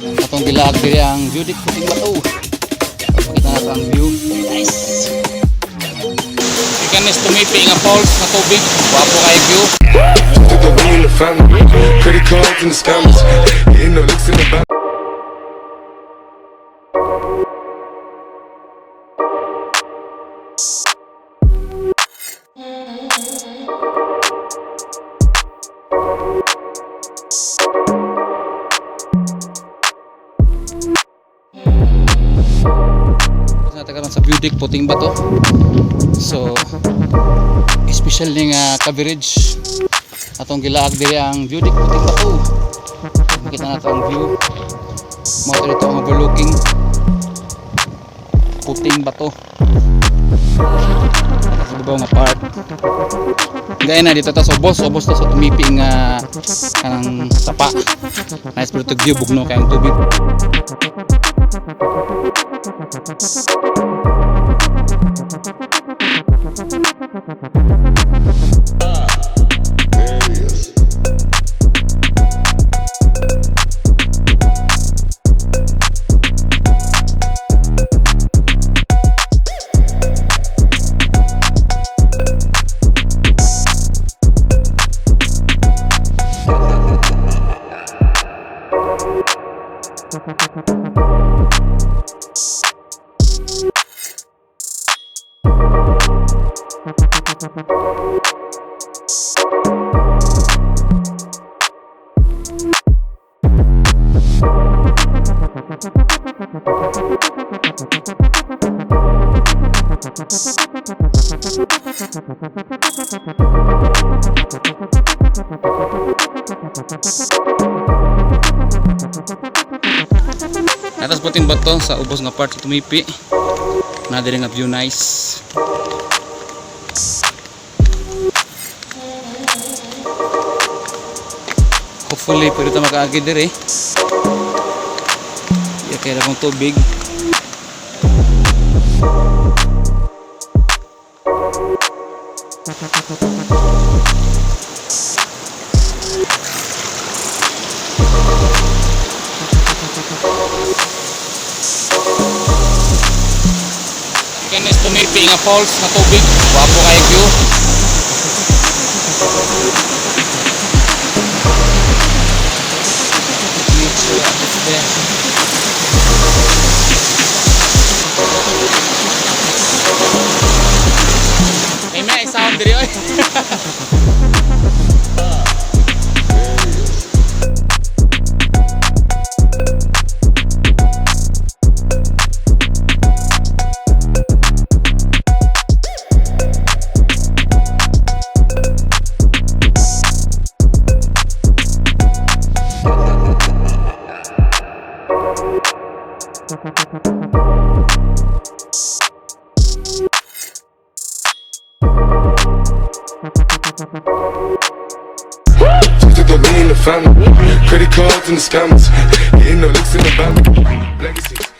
Atong gilaag diri ang view deck Puting Bato. Pakita nato ang view. Nice. Ikan is tumipi nga falls nga tubig. Gwapo kay view. To the lean in the family. Credit cards and the scammers. Hitting the licks in the back. Nata karon sa view deck Puting Bato. So special ni nga coverage. Atong gilaag diri ang view deck Puting Bato. Makita nato ang view. Mao to dito ang overlooking Puting Bato. Sa babaw nga part. Gaya na dito ta sa ubos, ubos ta sa tumipi nga kanang sapa. Nice pero to view, bugno kayong tubig. Atas Puting Bato sa ubos nga part sa tumipi. Na diri nga view, nice. Hopefully pwede ta makaagi diri. Ya kaya akong tubig. Kenes tumipi nga falls nga tubig. Gwapo kay view. Nature at its best. May sound diri oy. To the lean in the family. Credit cards and the scammers. Hitting the licks in the back. Legacies.